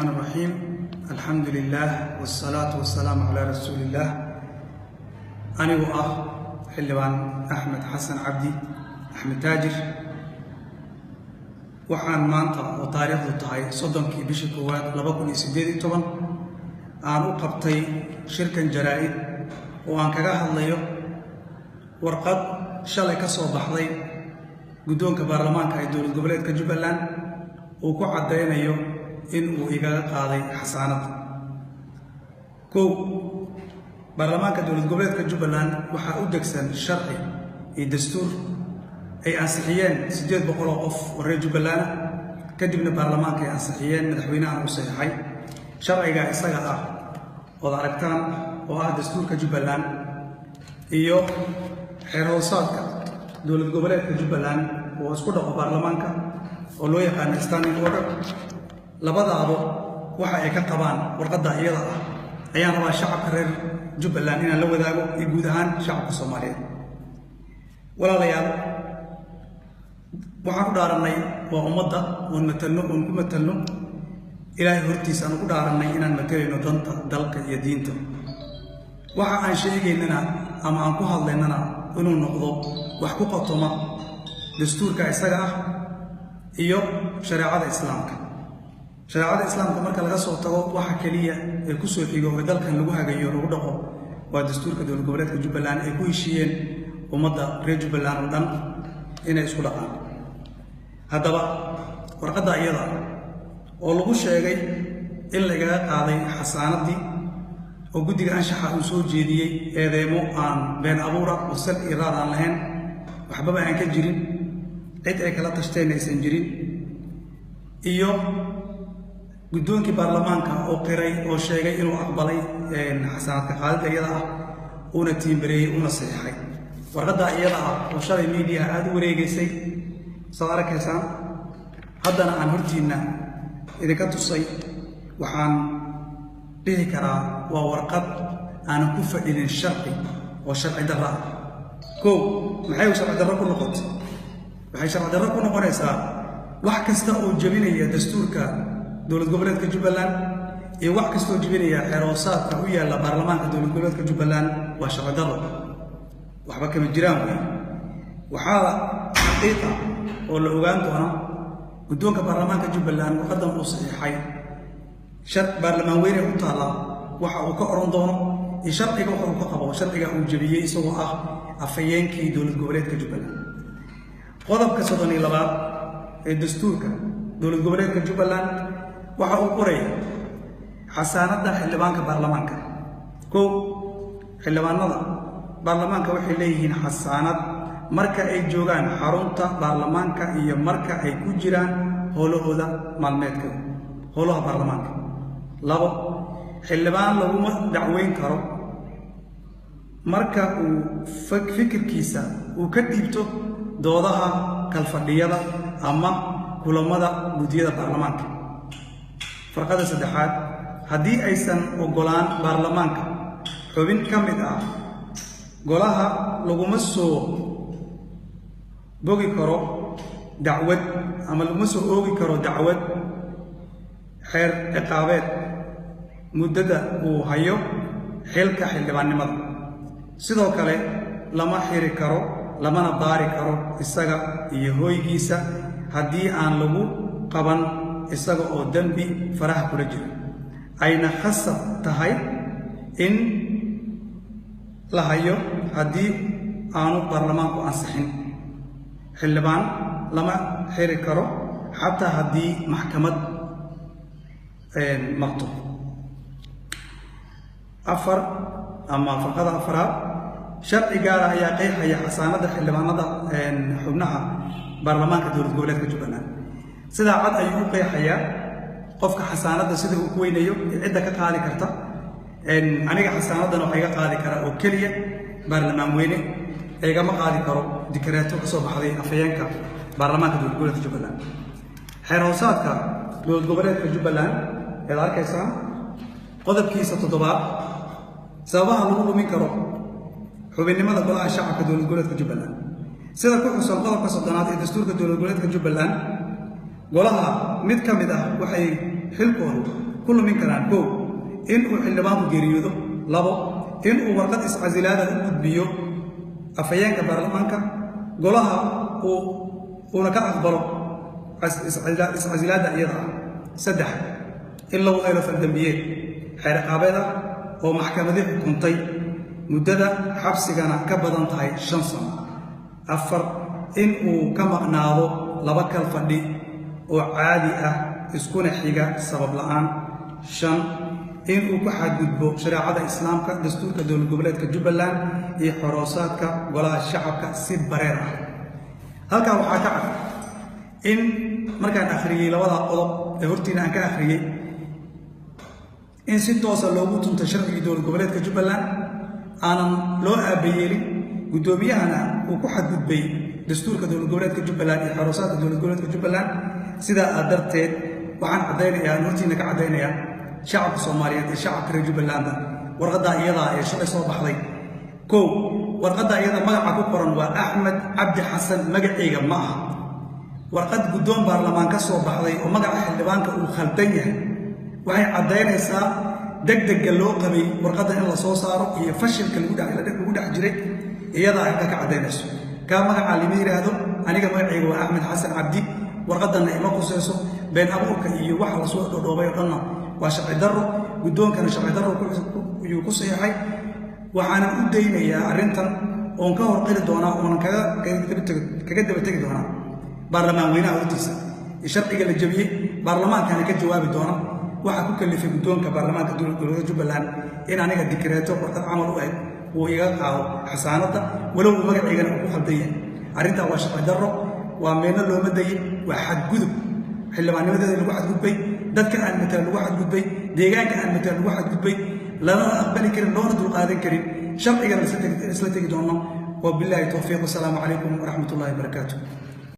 الرحيم، الحمد لله والصلاة والسلام على رسول الله. Anigoo ah Xildhibaan Axmed Xasan Cabdi, Axmed Taajir, waxaan maanta oo taariikhdu tahay 30-kii bishii koowaad 2018 aan u qabtay shirkan jaraa'id oo aan kaga hadlayo warqad shalay ka soo baxday guddoonka baarlamaanka ee dowlad goboleedka Jubbaland uu ku caddaynayo in uu igaga qaaday xasaanadda. Kow, baarlamaanka dowlad goboleedka Jubbaland waxaa u degsan sharci iyo dastuur ay ansixiyeen 800 oo qof oo reer Jubbaland ah, kadibna baarlamaanka ay ansixiyeen, madaxweynahana u saxiixay. Sharciga isaga ah ood aragtaan oo ah dastuurka Jubbaland iyo xeer hoosaadka dowlad goboleedka Jubbaland oo isku dhaqo baarlamaanka oo loo yaqaano standing order, labadaaba waxa ay ka qabaan warqadda iyada ah ayaan rabaa shacabka reer Jubbaland inaan la wadaago iyo guud ahaan shacabka Soomaaliyeed. Walaalayaal, waxaan u dhaarannay waa ummadda oon matalno, oon ku matalno. Ilaahay hortiisa aan ugu dhaarannay inaan matalayno danta dalka iyo diinta. Waxa aan sheegaynana ama aan ku hadlaynana inuu noqdo wax ku qotoma dastuurka isaga ah iyo shareecada Islaamka. Shareecada Islaamka marka laga soo tago, waxa keliya ee ku soo xigo ee dalkan lagu hagayo, lagu dhaqo, waa dastuurka dowlad goboleedka Jubbaland ay ku heshiiyeen ummadda reer Jubbaland oo dhan inay isku dhaqaan. Haddaba warqadda iyada oo lagu sheegay in lagaga qaaday xasaanaddii oo guddiga anshaxa uu soo jeediyey eedeemo aan been abuura oo sal iyo raad aan lahayn, waxbaba aan ka jirin, cid ay kala tashteen aysan jirin, iyo guddoonkii baarlamaanka oo qiray oo sheegay inuu aqbalay xasaanadka qaadidda iyada ah, uuna tiimbareeyey, uuna saxiixay warqaddaa iyada ah oo shalay miidiyaha aada u wareegaysay, saad arkaysaan haddana aan hortiinna idinka tusay, waxaan dhihi karaa waa warqad aanan ku fadhinin sharci oo sharci darro ah. Kow, maxay sharci darro ku noqotay? Waxay sharci darro ku noqonaysaa wax kasta oo jebinaya dastuurka dowlad goboleedka Jubbaland iyo wax kasta oo jebinaya xeeroosaadka u yaalla baarlamaanka dowlad goboleedka Jubbaland waa sharci darro, waxba kama jiraan wey. Waxaa xaqiiqa oo la ogaan doona guddoonka baarlamaanka Jubbaland warqadan uu saxiixay shar baarlamaan weyne u taallaa waxa uu ka odhan doono iyo sharciga waxa uu ka qabo sharciga uu jebiyey isagoo ah afhayeenkii dowlad goboleedka Jubbaland. Qodobka 32aad ee dastuurka dowlad goboleedka Jubbaland waxa uu qoraya xasaanadda xildhibaanka baarlamaanka. Kow, xildhibaanada baarlamaanka waxay leeyihiin xasaanad marka ay joogaan xarunta baarlamaanka iyo marka ay ku jiraan howlahooda maalmeedka, howlaha baarlamaanka. Labo, xildhibaan laguma dacweyn karo marka uu fikirkiisa uu ka dhiibto doodaha kalfadhiyada ama kulamada guddiyada baarlamaanka. Farqada saddexaad, haddii aysan oggolaan baarlamaanka, xubin ka mid ah golaha laguma soo bogi karo dacwad ama laguma soo oogi karo dacwad xeer ciqaabeed muddada uu hayo xilka xildhibaannimada. Sidoo kale lama xiri karo lamana baari karo isaga iyo hooygiisa haddii aan lagu qaban isaga oo dembi faraha kula jiro, ayna khasab tahay in la hayo haddii aanu baarlamaanku ansixin. Xildhibaan lama xiri karo xataa haddii maxkamad maqto. Afar ama farqada afaraad, sharci gaara ayaa qeexaya xasaanadda xildhibaanada xubnaha baarlamaanka dowlad goboleedka Jubbaland. Sidaa cad ayuu u qeexayaa qofka xasaanadda sida uu ku weynayo iyo cidda ka qaadi karta. Aniga xasaanaddan waxa iga qaadi kara oo keliya baarlamaan weyne, igama qaadi karo dikareeto ka soo baxday afhayeenka baarlamaanka dowlad goboleedka Jubbaland. Xeer hoosaadka dowlad goboleedka Jubbaland eed arkaysaa qodobkiisa toddobaad, sababaha lagu lumin karo xubinnimada golaha shacabka dowlad goboleedka Jubbaland. Sida ku xusan qodobka 30aad ee dastuurka dowlad goboleedka Jubbaland, golaha mid ka mid ah waxay xilkoodu Ku lumin karaan: kow, in uu xildhibaanku geeriyoodo; labo, in uu warqad iscasilaada u gudbiyo afhayeenka baarlamaanka golaha, uuna ka aqbalo iscasilaadda iyada ah; saddex, in lagu helo faldambiyeed xeer ciqaabeed ah oo maxkamadii xukuntay, muddada xabsigana ka badan tahay 5 sano; afar, in uu ka maqnaado 2 kal fadhi oo caadi ah iskuna xiga sabab la'aan; shan, in uu ku xadgudbo shareecada Islaamka, dastuurka dowlad goboleedka Jubbaland iyo xoroosaadka golaha shacabka si bareer ah. Halkaa waxaa ka cad in markaan akhriyey labada qodob ee hortiina aan ka akhriyey in si toosa loogu tuntay sharcigii dowlad goboleedka Jubbaland, aanan loo aabayeelin, guddoomiyahana uu ku xadgudbay dastuurka dowlad goboleedka Jubbaland iyo xoroosaadka dowlad goboleedka Jubbaland. Sidaa aad darteed waxaan caddaynayaa, aan hortiina ka caddaynayaa shacabka Soomaaliyeed iyo shacabka reer Jubbalandba, warqaddaa iyadaa ee shalay soo baxday. Kow, warqadda iyada magaca ku qoran waa Axmed Cabdi Xasan, magacayga ma aha. Warqad guddoon baarlamaan ka soo baxday oo magaca xildhibaanka uu khaldan yahay waxay caddaynaysaa degdegga loo qabay warqadda in la soo saaro iyo fashilka lagu dhex jiray. Iyadaa halka ka caddaynayso. Kaa magacaa lima yidhaahdo, aniga magacayga waa Axmed Xasan Cabdi. Warqaddanna ima qusayso. Been abuurka iyo waxa lasoo dhodhoobay oo dhanna waa sharci darro, guddoonkana sharci darro yuu ku saxiixay. Waxaanan u daynayaa arrintan oon ka horqiri doonaa, oonan kaga daba tegi doonaa baarlamaan weynaha hortiisa sharciga la jabiyey. Baarlamaankana ka jawaabi doona waxaa ku kalifay guddoonka baarlamaanka dowlad goboleedka Jubbaland in aniga dikreeto warqad camal u eg uu iga qaado xasaanadda, walow uu magacaygana uu ku khaldan yahay. Arrintaa waa sharci darro, waa meelna looma dayin, waa xadgudub xildhibaannimadeeda lagu xadgudbay, dadka aan matala lagu xadgudbay, deegaanka aan matala lagu xadgudbay, lanana aqbali karin, loona dulqaadan karin. Sharcigana isla tegi doono. Wabilaahi towfiiq, wasalaamu calaykum waraxmat ullahi wabarakaatu.